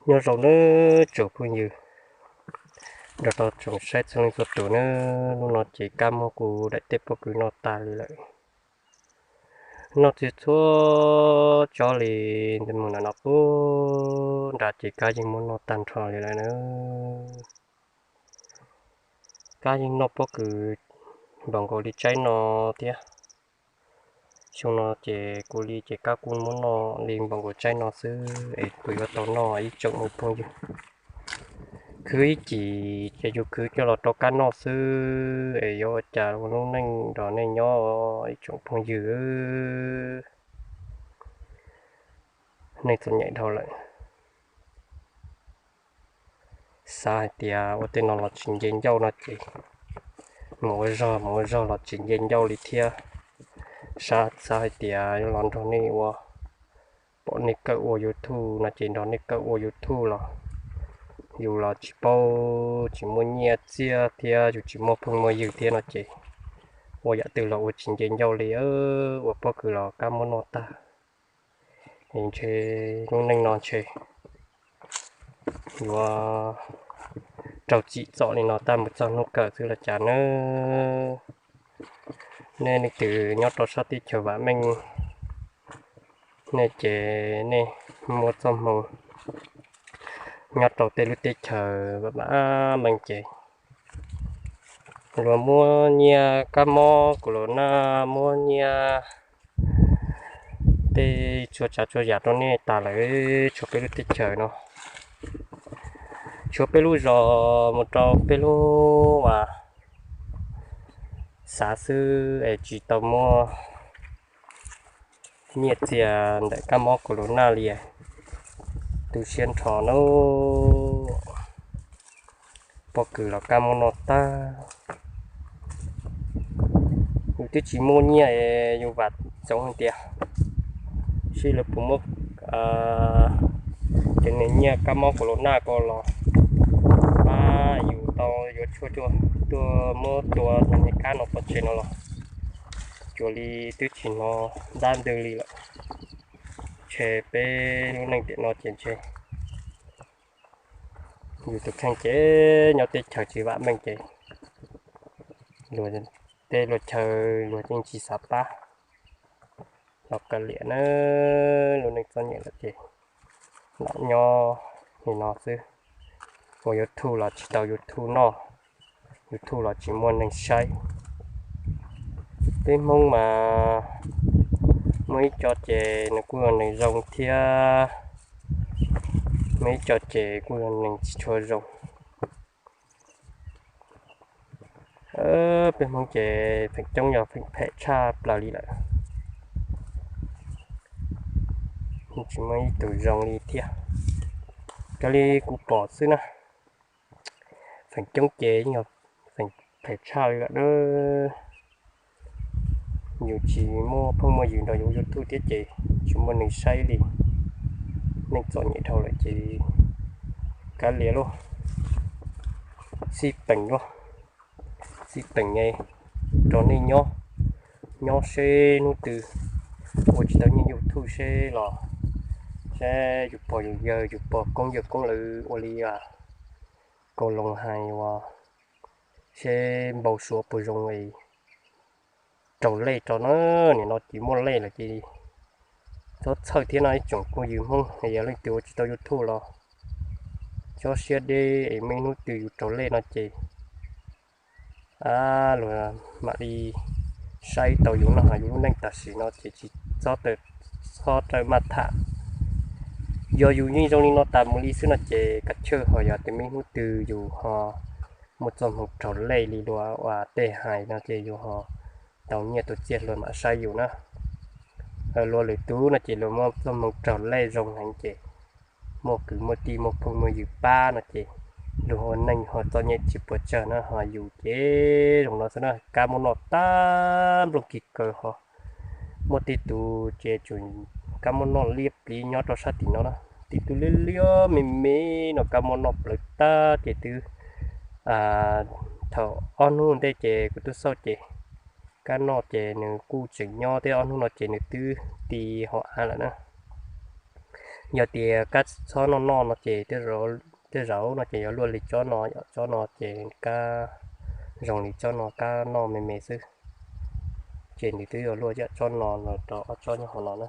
Nyob zoo nawb tsoom phooj ywg, nrog rau tsoom saib txhua leej txhua tus nawb. Hnub no ces Kab muab kuv daim teb pob kws noj tag li lawm. Noj txhij txhua tsob li, mus nram no puag nrad ces Kab yeej muab noj tag nrho li lawm nawb. Kab yeej noj pob kws npaum nkaus li tsaib no thiab. Xyoo no ces kuv li ces Kab kuj muab noj li npaum nkaus tsaib no xwb es kuv yuav tau noj ib tsoom phooj ywg. Khwv ib cim ces yus khwv coj los rau Kab noj xwb es yuav ua cas ua lub neej nrog nej nyob ib tsoom phooj ywg. Neej txom nyem dhau lawm. Xav hais tias ua tej no los tsis nce ncauj no ces mus ua zog mus ua zog los tsis nce ncauj li thiab. Xav, xav hais tias los nrog nej ua, pom nej kawm ua YouTube no ces nrog nej kawm ua YouTube los yus los tsis paub, tsis muaj nyiaj txiag thiab yus tsis muaj phooj muaj ywg thiab no ces ua yam twg los ua tsis nce ncauj li. Ua pob kws los Kab muab noj tag, ntshe lub neej no ntshe yuav raug tsim txom li no tag mus txog hnub kawg xwb los cas nawb. Nej leej twg nyob rau sab teb chaws vam meej, nej ces nej muaj txoj hmoo nyob rau tej lub teb chaws vam meej ces luag muab nyiaj kab mob corona, muab nyiaj tej txhua tsav txhua yam rau nej tas lawm, tshuav peb lub teb chaws no, tshuav peb lub zos mus rau peb lub as xav xwb es tsis tau muaj nyiaj txiag ntawm kab mob corona li. Tu siab nrho na, pob kws los kab mob noj tag. Yus twb tsis muaj nyiaj es yus vam txoov hais tias seb lawv puas muab cov niag nyiaj kab mob corona ko los pab yus tau yuav tshuaj tuaj muab tua cov niag kab no pov tseg no los cuag li twb tsis hnov ntab ntws li lawm. Ntshe peb lub neej tiam no ces ntshe yus tus kheej ces nyob teb chaws tsis vam meej ces luag tej luag chaw luag yeej tsis xav pab. Los kav liam na, lub neej txom nyem lawm ces lam nyob li no xwb. Ua YouTube los tsis tau YouTube noj, YouTube los tsis muaj neeg saib. Peb Hmoob mas muaj ib co ces nws kuj yog neeg zoo thiab, muaj ib co ces kuj yog neeg tsis tshua zoo. Peb Hmoob ces feem coob yog feem phem tshaj plaws li lawm. Tsis muaj ib tug zoo li thiab. Raws li kuv pom xwb na, feem coob ces yog feem phem tshaj li lawm na. Yus tsis muaj phooj muaj ywg nrog yus YouTube thiab ces tsis muaj neeg saib li. Neej txom nyem dhau lawm ces kav liam lauj, xij peem lauj, xij peem rau nej nyob, nyob seb hnub twg ua tsis tau nyiaj YouTube seb los, seb yus pog yus yawg yus pog koob yawg koob lawv ua li kaus loos hais uas seb npau suav puas zoo es raug lej rau na. Nim no ces muaj lej lawm ces txhob txhawj thiab no ib tsoom phooj ywg Hmoob. Yog leej twg ua tsis tau YouTube los txhob siab deb es muaj ib hnub twg yus raug lej no ces luag mam li saib tau yus no. Yus lub neej tam sim no ces tsis txhob, txhob rawm maj tham. Yog yus yeej zoo li no tas mus li xwb no ces kav chawj, ho yog tias muaj ib hnub twg yus ho muaj txoj hmoo raug lej li luag uas tej hais no ces yus ho tau nyiaj tau txiaj luag mam saib yus na. Luag lwm tus no ces luag muaj txoj hmoo raug lej zoo heev ces muaj kwv muaj tij muaj phooj muaj ywg pab no ces luag ua neej ho txom nyem tsis puas tsawg na. Ho yus ces zoo no xwb na, kab muab noj tag nplooj kis kaws ho muaj tej tus ces tsuas kab muab noj liab pliv nyob rau sab tim no na. Tej tus liab liab me me no kab muab noj plawv tag ces twb thaum ob hnub ntej ces kuv twb xauj ces kab noj ces nws kuj tseem nyob thiab, ob hnub no ces nws twb ti hauv av lawm na. Yog tias kab txhob noj noj no ces tej zaum no ces yuav luaj li tsob no, yog tsob no ces kab zoo li tsob no, kab noj me me xwb. Ces nws twb yuav luaj yam tsob no los rau ob tsob nyob hauv no na.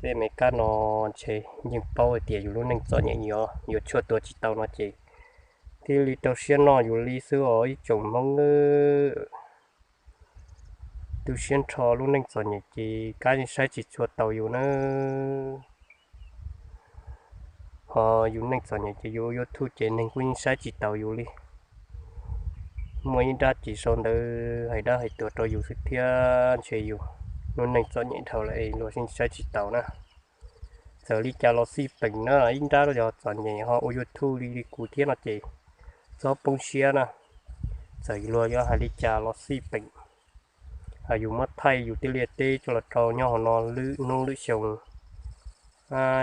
Tej me kab no ntshe yeej paub hais tias yus lub neej txom nyem yuav, yuav tshuaj tua tsis tau no ces thiaj li rau siab noj yus li xwb os ib tsoom Hmoob nawb. Tu siab nrho, lub neej txom nyem ces kab yeej saib tsis tshua taus yus nawb. Ho yus neej txom nyem ces yus YouTube ces neeg kuj yeej saib tsis taus yus li. Muaj ib nrab ces sau ntawv hais dab hais tuag rau yus xwb thiab ntshe yus lub neej txom nyem dhau lawm es luag yeej saib tsis taus na. Txawm li cas los xij peem na, ib nrab yog txom nyem ho ua YouTube li kuv thiab no ces txhob poob siab na. Txawm luag yuav hais li cas los xij peem, yus muab thaij yus tej liaj teb coj los rau nyob hauv no lwm hnub lwm xyoo,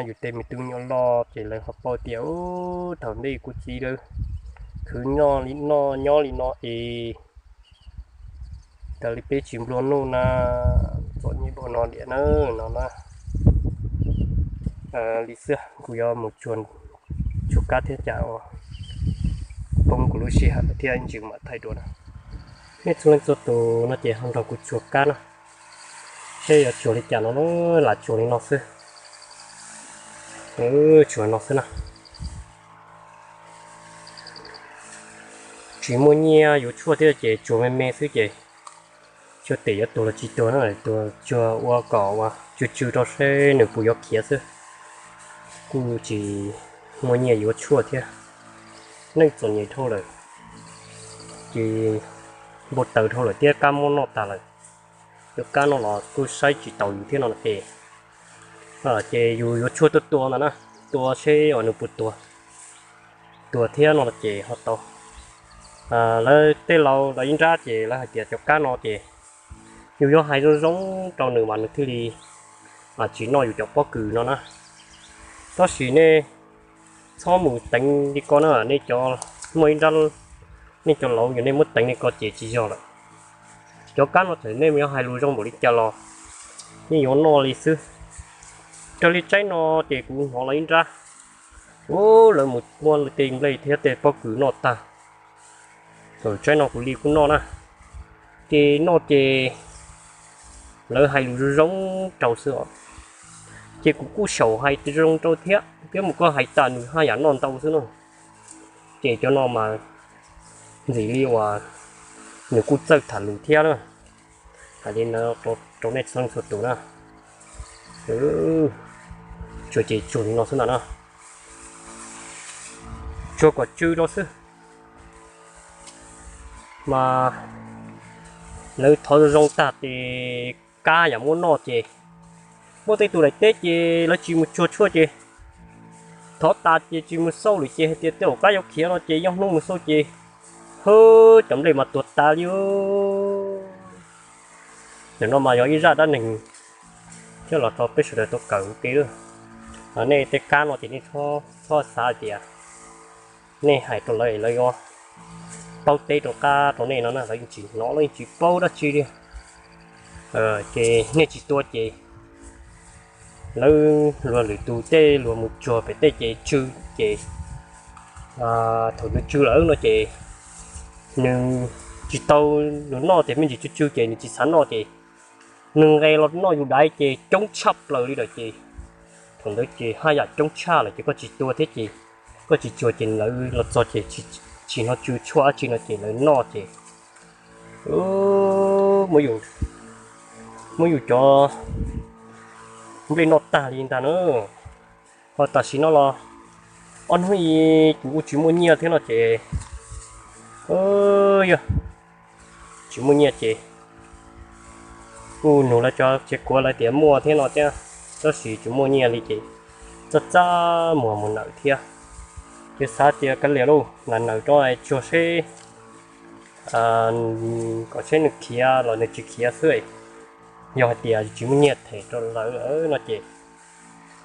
yus tej me tub nyuam loj ces lawv ho paub tias ub thaum ntej kuv txiv lawv khwv noj li no nyob li no es raws li peb tsis nplua nuj na, txom nyem npaum no tiag na no na. Li xwb kuv yuav mus tsuag kab thiab cas poob kuv lub sij hawm thiab ib ntsis mam thaij dua na. Nej txhua leej txhua tus no ces ho nrog kuv tsuag kab na, seb yuav tsuag li cas no, lam tsuag li no xwb. Tsuag no xwb na. Tsis muaj nyiaj yuav tshuaj thiab ces tsuag me me xwb ces xyov tes yuav tuag los tsis tuag na, tuag tsuag ua kom ua tsw tsw rau seb nws puas yuav khiav xwb. Kuj tsis muaj nyiaj yuav tshuaj thiab, neej txom nyem dhau lawm, ces npau taws dhau lawm thiab kab muab noj tag lawm. Cov kab no los kuj saib tsis taus yus thiab no ces, ces yus yuav tshuaj tuaj tua ntawd na, tua seb os nws puas tuag, tuag thiab no ces ho tau. Lawv tej laus lawv ib nrab ces lawv hais tias cov kab no ces yus yuav hais zoo zoo rau nws mas nws thiaj li tsis noj yus cov pob kws no na. Tab sis nej txhob mus teev li ko na, nej cov muaj ib nrab, nej cov laus yog nej muab teev li ko ces tsis yog lawm. Cov kab no txawm nej yuav hais lus zoo npaum li cas los yeej yuav noj li xwb. Raws li tsaib no ces kuv hnov lawv ib nrab, u, lawv mus muab tej nplej thiab tej pob kws noj tag, txawm tsaib no kuv li kuj noj na. Ces noj ces lawv hais lus zoo zoo rau xwb os. Ces kuv kuj xyaum hais zoo rau thiab, thiab mus koj hais tas nws haj yam noj ntau xwb na. Ces cov no mas ntxim li uas nws kuj txawj tham lus thiab na. Hais li ntawd rau nej txhua leej txhua tus na. Tsuag ces tsuag li no xwb ntag na. Tsuag kom tsw rau xwb. Mas lawv thov zoo zoo tag ces kab yam muab noj ces muaj tej tus daim teb ces lawv tsis mus tsuag tshuaj ces thov tas ces tsis mus xauj lawm ces hais tias tej zaum kab yuav khiav no ces yog hnub mus xauj ces, hwb, cov nplej mas tuag tas li. Nim no mas yog ib zaj dab neeg thiab los rau peb sawv daws tau kawm ua ke. Nej tej kab no ces nej txhob xav tias nej hais rau lawv lawv yuav paub teb rau qab rau nej no na, lawv yeej tsis hnov lawv yeej tsis paub dab tsi li. Ces nej tsis tua ces lawv luag lwm tus tej luag mus tsuag pem tej ces tsw ces thaum nws tsw lawm no ces nws tsis tau, nws noj ces me ntsis tsw tsw ces nws tsis xav noj ces nws nqes los noj yus daiv ces coob tshaj plaws li lawm ces thaum ntawd ces haj yam coob tshaj lawm ces koj tsis tua thiab ces koj tsis tsuag ces lawv los txog ces tsis hnov tsw tshuaj dab tsi no ces lawv noj ces muab yus cov nplej noj tag li ntag na. Ho tam sim no los ob hnub i kuv kuj tsis muaj nyiaj thiab no ces, yog tsis muaj nyiaj ces kuj nug lawv cov tsev kuav lawv tias muaj thiab no thiab, tab sis tsis muaj nyiaj li ces txaj txaj muag mus nawm thiab. Ces xav tias kav liam lauj, lam nawm rau tsuag seb, kom seb nws khiav los nws tsis khiav xwb. Yog hais tias tsis muaj nyiaj them rau lawv no ces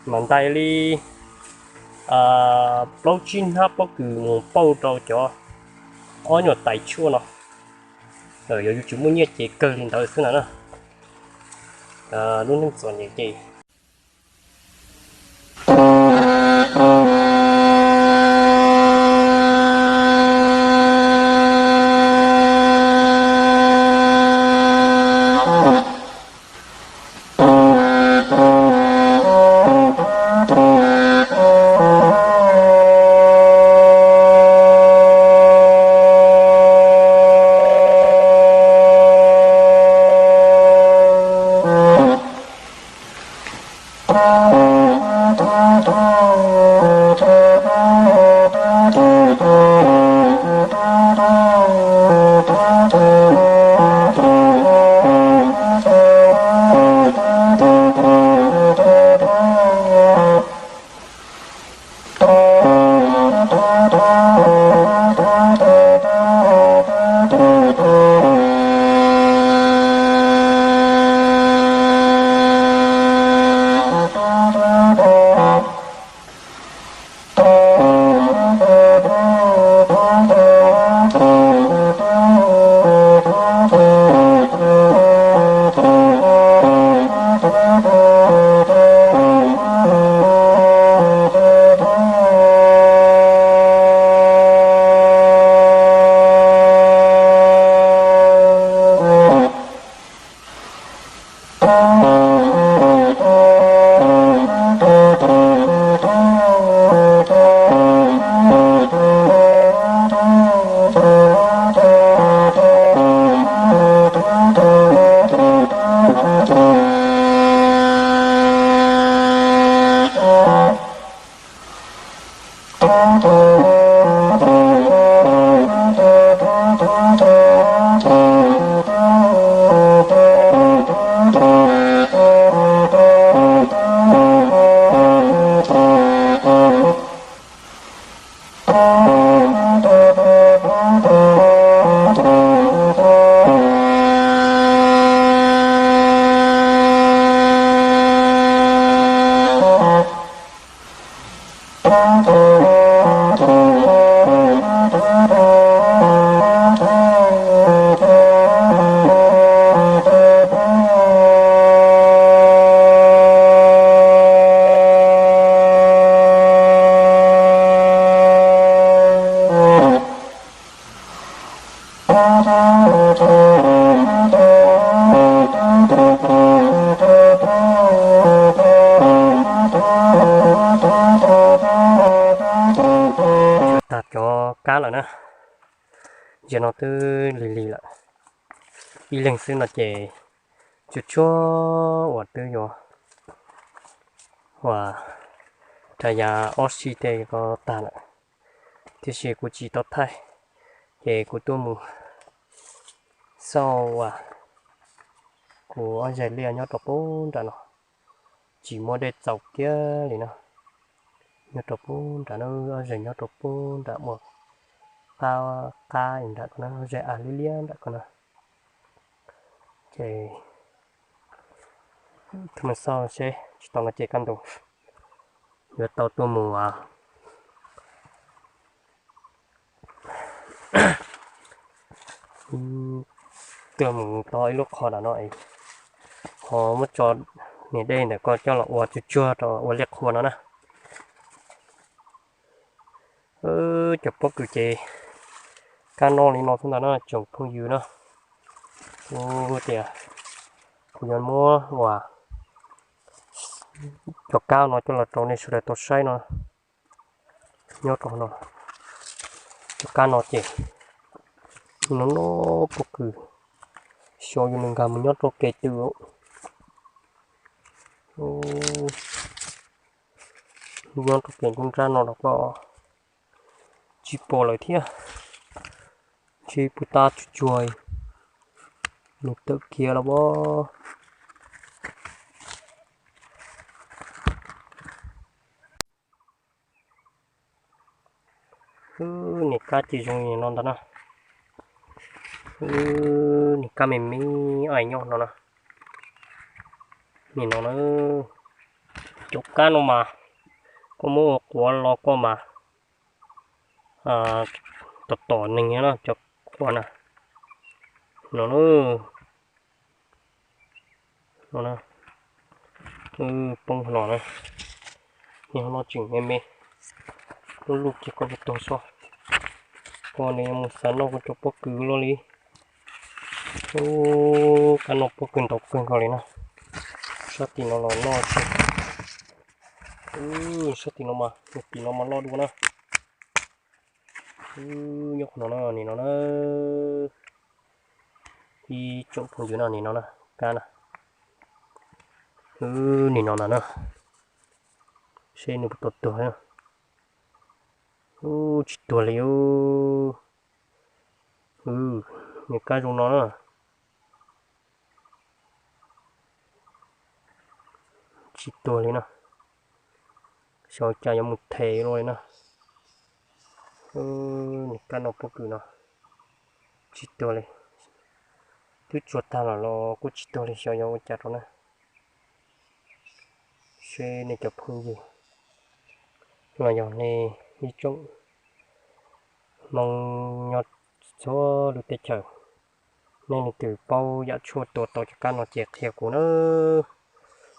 mam ntais li plaub tsib hnab pob kws mus pauj rau cov ob nyuag tais tshuaj no. Yog yus tsis muaj nyiaj ces kawg li ntawd xwb na. lub neej txom nyem ces Tag cov kab lawm na, zaum no twb lig lig lawm. Ib leeg xwb no ces tsuag tsuag uas twb yuav uas rau yav ob sij tej ko tag lawm, tiam sis kuv tsis tau thaij, ces kuv tuaj mus xauj uas kuv ob zaig liaj nyob rau pub nram no, tsis muaj dej txaus kiag li na. Nyob rau pub nram no, ob zaig nyob rau pub nram mus qab qab nram ko na, ob zaig av liab liab nram ko na. Ces mus xauj seb tsis tau no ces kaj ntug yuav tau tuaj mus tuaj mus tau ib lub qho nram no es ho muab tso niag dej ntawm ko coj los ua tsuag tsuag rau ua liaj qhua no na. Cov pob kws ces kab noj li no xwb ntag na tsoom phooj ywg na. Kuv tias kuv yuav muab uas cov kab no coj los rau nej sawv daws tau saib no. Nyob rau no, cov kab no ces no no pob kws, xyov yus nws nkag mus nyob rau kev twg. Nyob rau kev nruab nrab no los ko tsis pom lawm thiab. Ntshe puas tab tsuag tsuag nws tawm kiag los as. Wb niag kab ces zoo li no ntag na. Wb niag kab me me nyob no na. Nim no na, cov kab no mas koj muab ua quav los koj mas tom tom neeg na cov quav na. No na, no na, Poob no na, nyob no tseem me me, lub lub kiag kom tuag xwb. Kuv nws yuav mus xav noj kuv cov pob kws loj li. Ub, kab noj pob kws ntau kawg nkaus li na. Sab tim no los noj tsis, sab tim no mas, tim no mas loj dua na. Nyob qhov no na, nim no na, ib tsoom phooj ywg no, nim no na, kab na. Nim no na na, seb nws puas tau tuag. Ub, tsis tuag li. Nws kab zoo no na. Tsis tuag li na. Xyov cas yuav mus them luaj li na. Nws kab noj pob kws no tsis tuag li. Twb tsuag tag lawm los kuj tsis tuag li, xyov yuav ua cas rau na. Seb nej cov phooj ywg los yog nej ib tsoom Hmoob nyob txhua lub teb chaws, nej leej twg paub yam tshuaj tua tau cov kab no ces qhia kuv na.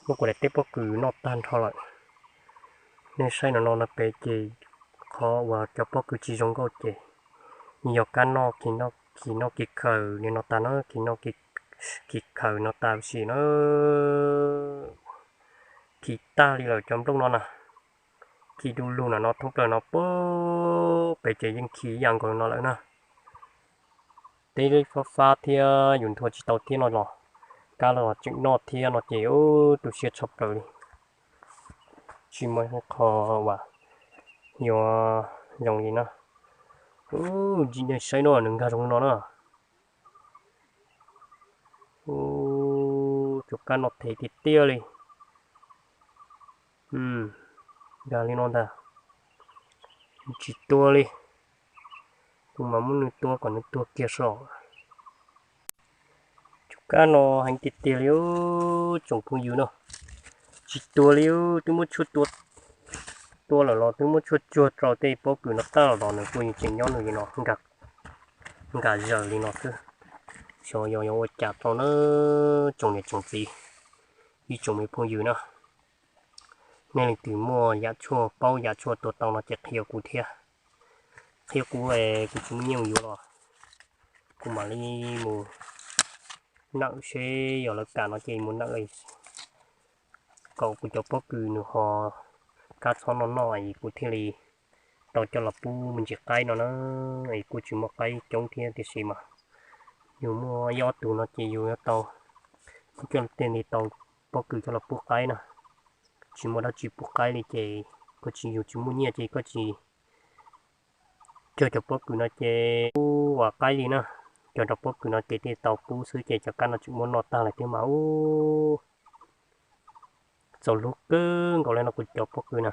Muab kuv daim teb pob kws noj tag nrho lawm. Nej saib no no no pem ces qhov uas cov pob kws tsis zoo nkauj ces yog kab noj khi noj khi khaws li no tas na, khi noj khi khaws no tas sim na. Khi tag li lawm cov nplooj no na. Khi du lug no no thoob plaws no pem ces yeej khi ib yam nkaus no lawm na. Teb fab fab thiab yus nthua tsis tau thiab no los kab los tseem noj thiab no ces ub tu siab tshaj plaws li. Tsis muaj qho uas yuav zoo li na. Ub, nej saib no nws nkag zoo li no na. Ub, cov kab no thev tiag tiag li. Nkag li no ntag. Tsis tuag li. Kuv mam muab nws tua kom nws tuag kiag saib. Cov kab no heev tiag tiag li tsoom phooj ywg no. Tsis tuag li, twb muab tshuaj tua, tua lawm los twb muab tshuaj tsuag rau tej pob kws no tag los nws kuj yeej tseem nyob nws li no, nkag zaws li no xwb. Xyov yog yuav ua cas rau na tsoom niam tsoom txiv, ib tsoom me phooj ywg na. Nej leej twg muaj yam tshuaj, paub yam tshuaj tua tau no ces qhia kuv thiab. Qhia kuv es kuv tsis muaj nyiaj mus yuav los kuv mam li mus nawm seb yog lawv kam no ces mus nawm kom kuv cov pob kws nws ho kab txhob noj noj es kuv thiaj li tau coj los pub me ntsis qaib no na. Es kuj tsis muaj qaib coob thiab tiam sis mas yus muaj ib ob tug no ces yus yuav tau, kuj coj tej nti tau pob kws coj los pub qaib na. Tsis muaj dab tsi pub qaib li ces koj tsis, yus tsis muaj nyiaj ces koj tsis cog cov pob kws no ces pub ua qaib li na. Cog cov pob kws no ces thiaj tau pub xwb ces cov kab no tseem muab noj tag lawm thiab mas ub, txaus hlub kawg nkaus li no kuv cov pob kws na.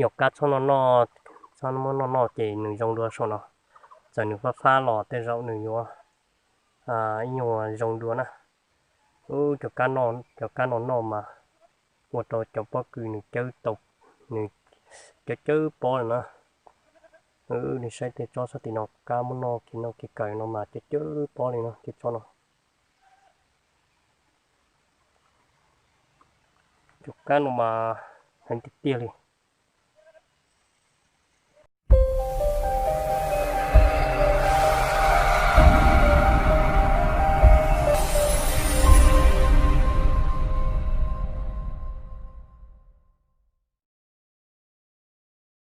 Yog kab txhob noj noj, txhob muab noj noj ces nws zoo dua saum no. Txawm nws fab fab los tej zaum nws yuav ib nyuag zoo dua na. Cov kab no noj mas ua rau cov pob kws nws cawb tau, nws cawb cawb pob lawm na. Nej saib tej tsob sab tim no kab muab noj khi noj khi khaws no mas cawb cawb pob li no tej tsob no. Cov kab no mas heev tiag tiag li.